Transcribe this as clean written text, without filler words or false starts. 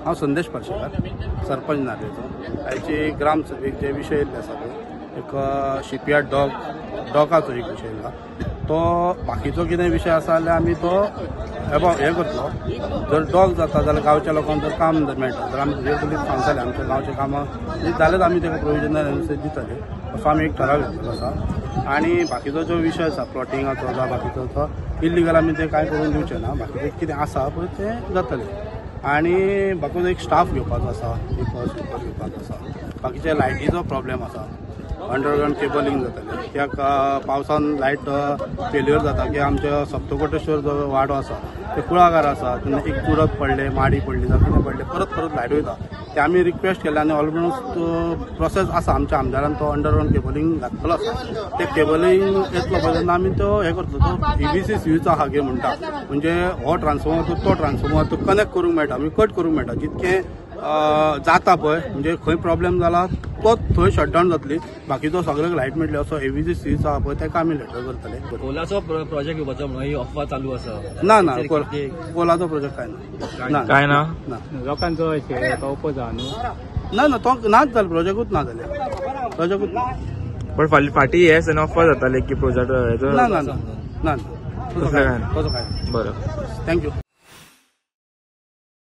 हांव संदेश पार्शेकार, सरपंच नार्वेचो. आयची ग्रामसभेक जे विशय येयल्ले आसा पळय, एक शिपयार्ड डॉकाचो एक विशय येयला. तो बाकीचो कितें विशय आसा जाल्यार आमी तो हें करतलो. जर डॉक जाता जाल्यार गांवच्या लोकांक जर काम जर मेळटा तर आमी तुजेर पयलीं सांगताले आमच्या गांवच्या कामां जाल्यार आमी ताका प्रोविजनल एनओसी दितले असो आमी एक ठराव घेतलेलो आसा. आनी बाकीचो जो विशय आसा प्लॉटिंगाचो जावं बाकीचो तो इल्लिगल आमी ते कांय करून दिवचे ना. बाकीचें कितें आसा पळय तें जातलें. आनी बाकीचो एक स्टाफ घेवपाचो आसा, एक स्वीपर घेवपाचो आसा. बाकीचे लायटीचो प्रॉब्लेम आसा, अंडरग्रावंड केबलिंग जातलें. कित्याक पावसान लायट फेल्युअर जाता की आमच्या सप्तकोटेश्वर जो वाडो आसा ते कुळागर आसा, तेन्ना एक चुडत पडलें, माडी पडली जावं कितें पडलें, परत परत लायट वयता. ते आमी रिक्वेस्ट केले आनी ऑलमोस्ट प्रोसेस आसा. आमच्या आमदारान तो अंडरग्रावंड केबलिंग घातलेलो आसा. ते केबलिंग येतलो पळय तेन्ना आमी तो हें करतलो. तो एबीसी स्विच आहा गे म्हणटा, म्हणजे हो ट्रान्सफॉर्मर तो ट्रान्सफॉर्मर तो कनेक्ट करूंक मेळटा, आमी कट करूंक मेळटा. जितकें जाता पळय म्हणजे खंय प्रॉब्लेम जाला तो थंय शटडावन जातली, बाकीचो सगळ्याक लायट मेळटली. असो एबीसी स्विच आहा पळय ताका आमी लेटर करतले. कोलाचो प्रोजेक्ट येवपाचो म्हणून ही अफवा चालू आसा. ना ना, कोलाचो प्रोजेक्ट काय ना, काय ना, लोकांचो ओपोज आहा न्हू. ना ना, तो नाच जालो, प्रोजेक्टूच ना जाले, प्रोजेक्टूच. पण फाटी हे सगळे अफवा जाताले की प्रोजेक्ट ना ना ना ना, तसो काय. बरं, thank you.